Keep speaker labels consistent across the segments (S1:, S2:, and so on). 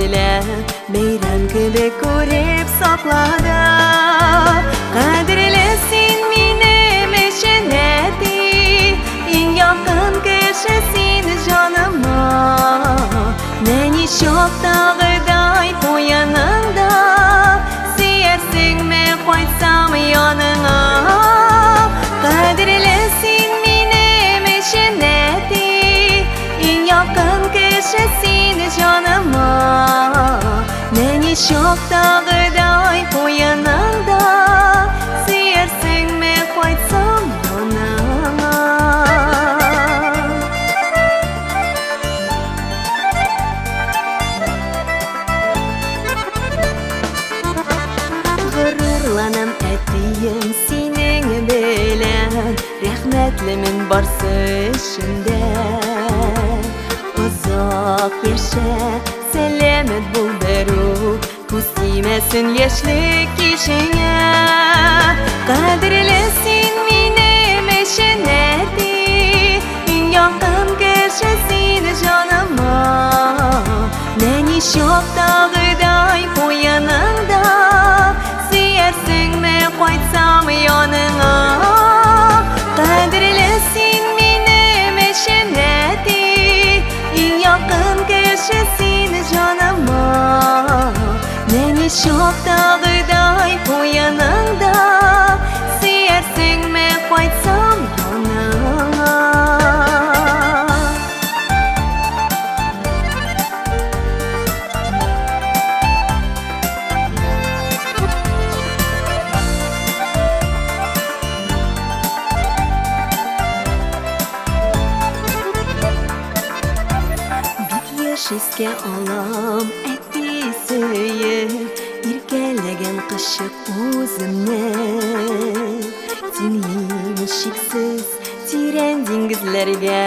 S1: белән бәйрәм кебек күреп саклады. Кадерле син минем өчен, әти, иң якын кеше син җаныма. Нәни чактагыдай куеныңда сөярсеңме кайтсам яныңа. Кадерле син минем өчен, әти, иң якын кеше син җаныма. Нәни чактагыдай куеныңда сөярсеңме кайтсам яныңа. Горурланам, әтием, синең белән, рәхмәтлемен барсы өчен дә. Озак яшә, сәламәт бул берүк, күз тимәсен яшьлек кичеңә. Кадерле син минем өчен, әти, иң якын кеше син җаныма. Нәни чактагыдай куеныңда сөярсеңме кайтсам яныңа. Кадерле син минем өчен, әти, иң якын кеше син җаныма. Нәни чактагыдай куеныңда сөярсеңме кайтсам яныңа. Бик еш искә алам, әти, сөеп, иркәләгән кочып үземне. Тиңлим чиксез тирән диңгезләргә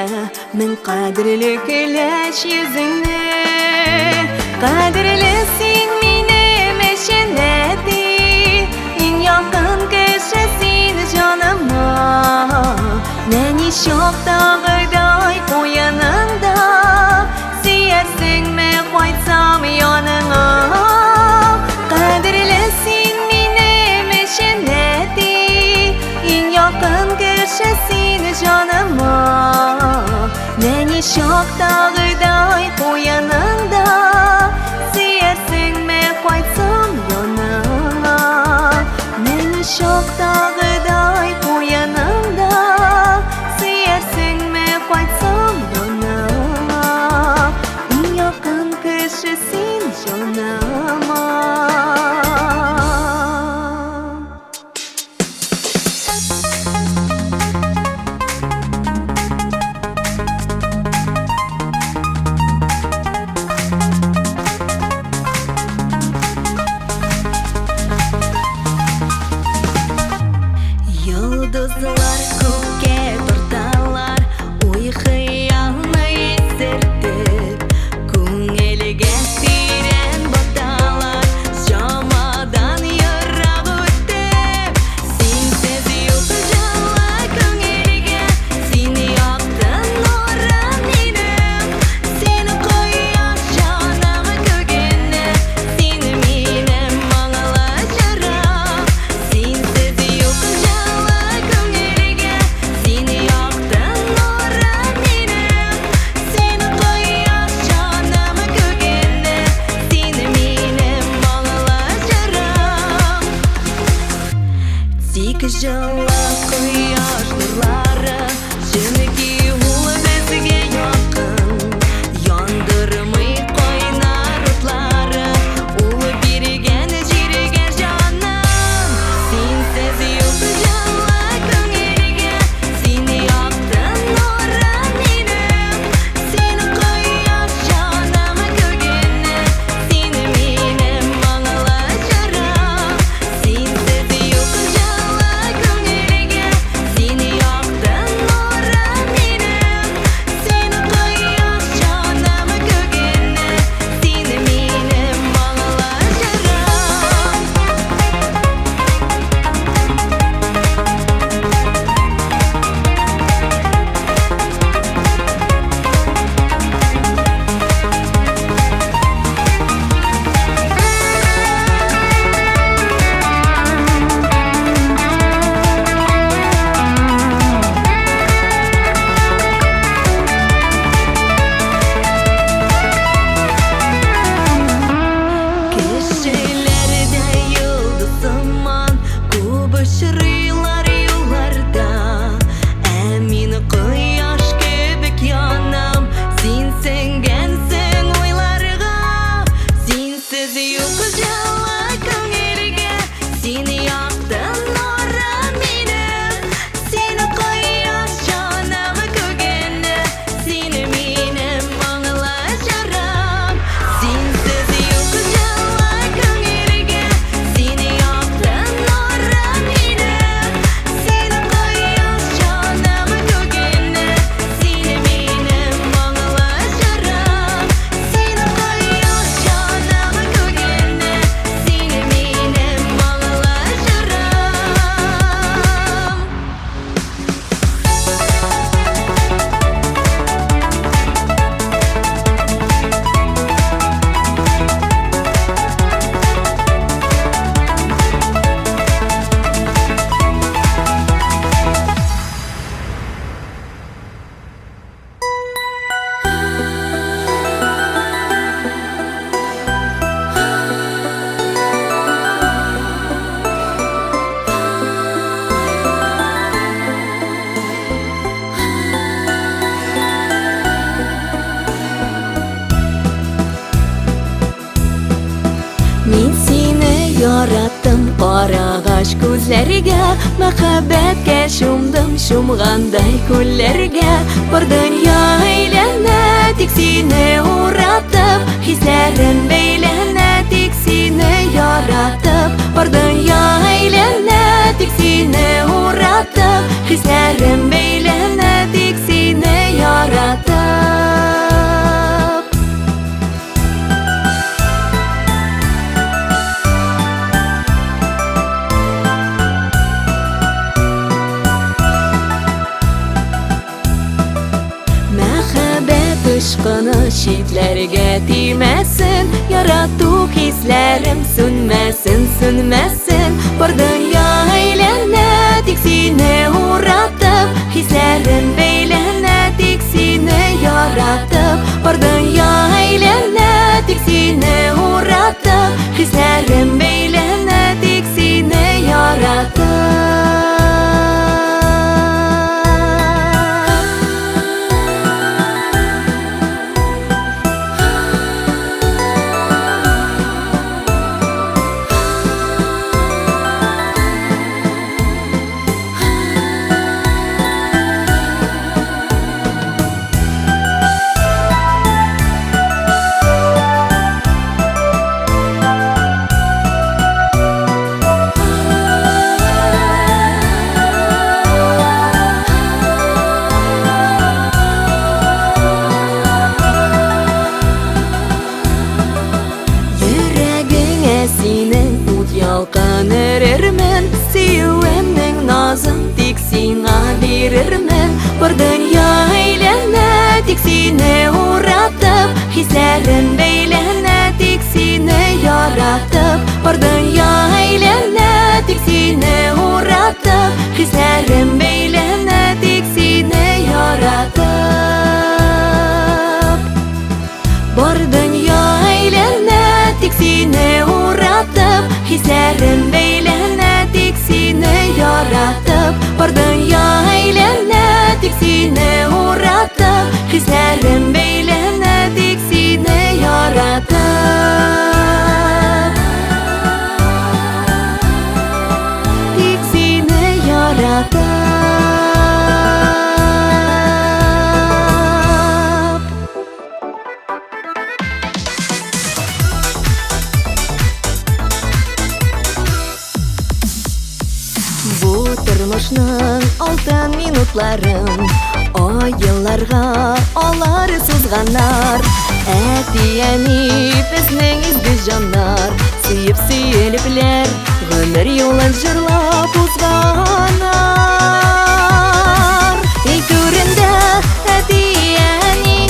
S1: мең кадерле көләч йөзеңне. Кадерле син минем өчен, әти, иң якын кеше син җаныма. Нәни чактагыдай куеныңда сөярсеңме кайтсам яныңа. Кадерле син минем өчен, әти, иң якын кеше син җаныма. Нәни чактагыдай куеныңда сөярсеңме кайтсам яныңа. Нәни чактагыдай куеныңда сөярсеңме кайтсам яныңа. Иң якын кеше син җаныма. Йолдызлар күккә тарталар, уй хыялны исертеп, күңелгә Яраттым карагач күзләргә, мәхәббәткә чумдым чумгандай күлләргә. Бар дөнья әйләнә, тик сине уратып, хисләрем бәйләнә, тик сине яратып. Бар дөнья әйләнә, тик сине уратып, хисләрем бәйләнә, тик сине яратып. Мәхәббәт очкыны читләргә тимәсен, ярату хисләрем сүнмәсен, сүнмәсен. Бар дөнья әйләнә, тик сине уратып, хисләрем бәйләнә, тик сине яратып. Бар дөнья әйләнә, тик сине уратып, хисләрем бәйләнә, тик сине яратып. Йөрәгеңә синең ут ялкын өрермен, сөюемнең назын тик сиңа бирермен. Бар дөнья әйләнә, тик сине уратып, хисләрем бәйләнә, тик сине яратып. Бар дөнья әйләнә, тик сине уратып, хисләрем бәйләнә, тик сине яратып. Бар дөнья әйләнә, тик сине уратып, хисләрем бәйләнә, тик сине яратып. Бар дөнья әйләнә, тик сине уратып, хисләрем бәйләнә, тик сине яратып. Тик сине яратып. Бу тормышның алтын минутларын ай елларга алар сузганнар. Әти-әни безнең изге җаннар, сөеп сөелепләр гомер юлын җырлап узганнар. Өй түрендә әти-әни,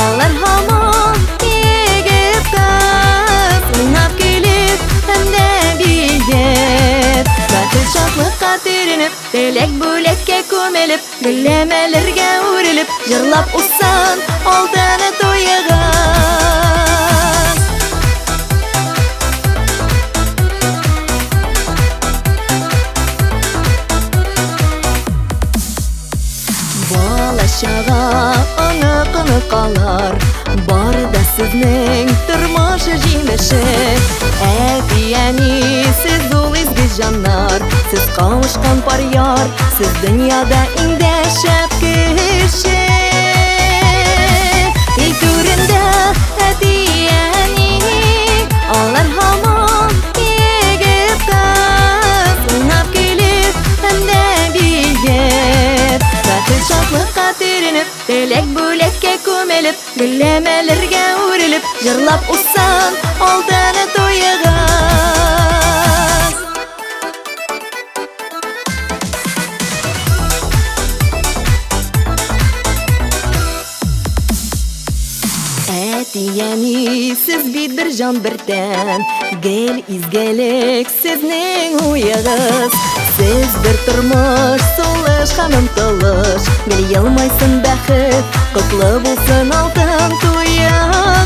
S1: алар һаман егет кыз, уйнап килеп һәм дә биеп, бәхет шатлыкка төренеп, теләк бүләккә күмелеп, гөлләмәләргә үрелеп, җырлап узсын алтын туегыз. Бала чага, онык оныкалар, бар да сезнең тормыш җимеше. Әти-әни, сез ул изге җаннар, сез кавышкан пар яр, сез дөньяда иң дә шәп кеше. Өй түрендә әти-әни, алар һаман егет кыз, уйнап килеп һәм дә биеп, бәхет шатлыкка төренеп, теләк бүләккә күмелеп, гөлләмәләргә үрелеп, җырлап узсын алтын туегыз. Әти-әни, сез бит бер җан, бер тән, гел изгелек сезнең уегыз. Сез бер тормыш, сулыш һәм омтылыш, гел елмайсын бәхет, котлы булсын алтын туегыз.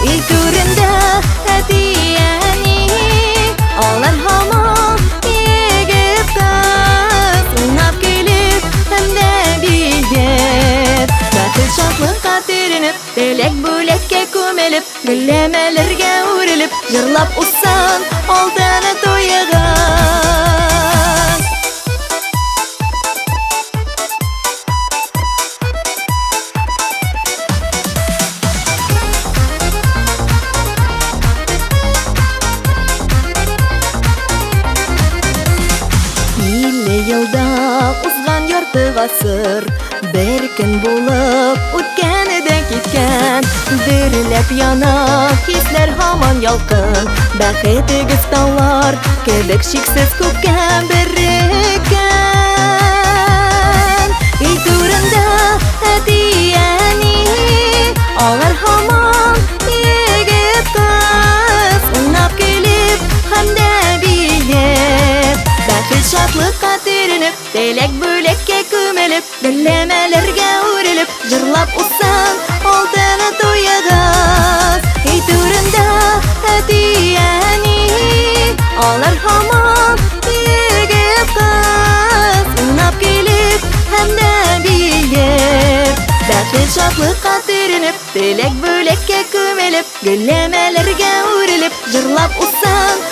S1: Өй түрендә әти-әни, алар һаман егет кыз, уйнап килеп һәм дә биеп, бәхет шатлыкка төренеп, теләк бүләккә күмелеп, гөлләмәләргә үрелеп, җырлап узсын алтын туегыз. 50 елда узган ярты гасыр бер көн булып үткән дә киткән. Дөрләп яна хисләр һаман ялкын, бәхетегез таулар кебек чиксез күккә береккән. Өй түрендә әти-әни, алар һаман егет кыз, уйнап көлеп һәм дә биеп, бәхет шатлыкка төренеп, теләк бүләккә күмелеп, гөлләмәләргә үрелеп, җырлап узсын алтын туегыз. Өй түрендә әти-әни, алар һаман егет кыз, уйнап көлеп һәм дә биеп, бәхет шатлыкка төренеп, теләк бүләккә күмелеп, гөлләмәләргә үрелеп, җырлап узсын